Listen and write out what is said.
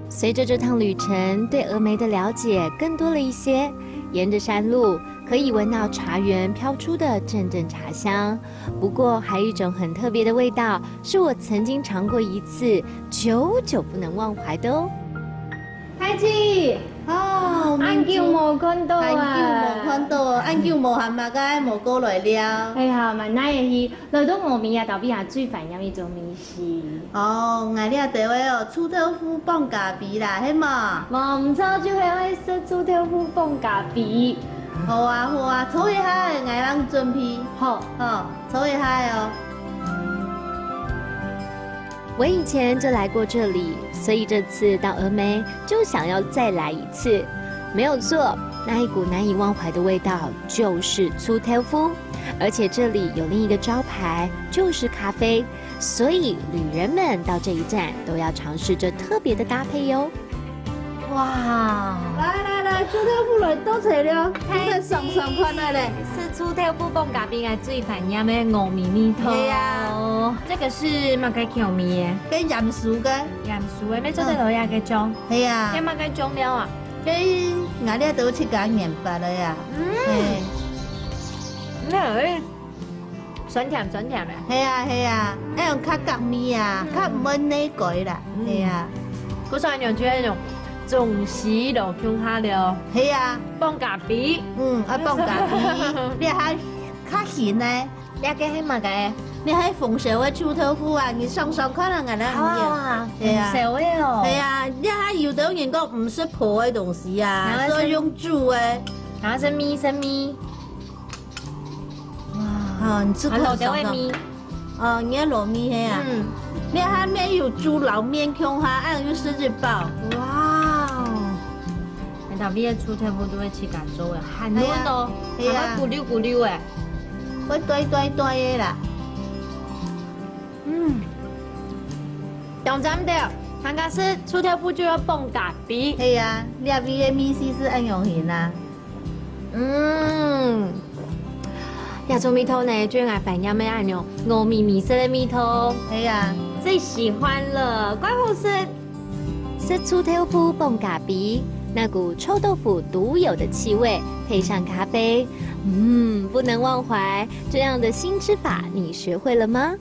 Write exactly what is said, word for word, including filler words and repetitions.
随着这趟旅程，对峨眉的了解更多了一些。沿着山路，可以闻到茶园飘出的阵阵茶香。不过，还有一种很特别的味道，是我曾经尝过一次，久久不能忘怀的哦。太子，哦，恁久無看到啊！恁久無看到，恁久無喊麼个無過來了。哎呀，嘛哪會去，來到峨眉啊，到尾啊最懷念一種味緒。哦，𠊎這兜个哦，臭豆腐傍咖啡啦，係無？無毋著，就係愛食臭豆腐傍咖啡。好啊，好啊，坐一下，𠊎幫你準備。好。好，坐一下哦。 我以前就来过这里，所以这次到峨眉就想要再来一次。没有错，那一股难以忘怀的味道就是臭豆腐，而且这里有另一个招牌，就是咖啡，所以旅人们到这一站都要尝试这特别的搭配哟。 哇！來來來，臭豆腐來到齊了，你看爽爽看來咧。係臭豆腐傍咖啡，𠊎最懷念个峨眉味道。係啊。這个係麼个口味个？該鹽酥个。鹽酥个，你做得落下个醬。係啊。該麼个醬料啊？該𠊎這兜自家研發个呀。嗯。係。嗯，欸。 酸甜酸甜个。係啊係啊，愛用較合味啊，較毋會膩嘴啦，係啊。故所恁樣就係該種中西摎共下了。係啊。傍咖啡。嗯，愛傍咖啡，這下較新呢。這个係麼个？這係紅燒个臭豆腐啊，你嚐嚐看啊，𠊎來。好啊，好啊，係啊。紅燒个哦。係啊，這下有兜人講毋食泡个東西啊，所以用煮个。然後係米，係米。 哇，哦，你試看，還有調味米。哦，你个糯米係啊？嗯。你下面有豬肉麵共下，恁樣就食一飽。哇哦！該特別个臭豆腐就係自家做个，還嫩哦，係啊，係啊。還會咕溜咕溜个。會短短短个啦。嗯，當讚个，大家食臭豆腐就愛傍咖啡。係啊，這位个味緒係恁樣形啊。 嗯，這種味道呢，就係𠊎懷念个恁樣，峨眉美食个味道。係啊。最喜歡了，怪好食。食臭豆腐傍咖啡，那股臭豆腐獨有的氣味，配上咖啡，嗯，不能忘懷。這樣的新吃法，你學會了嗎？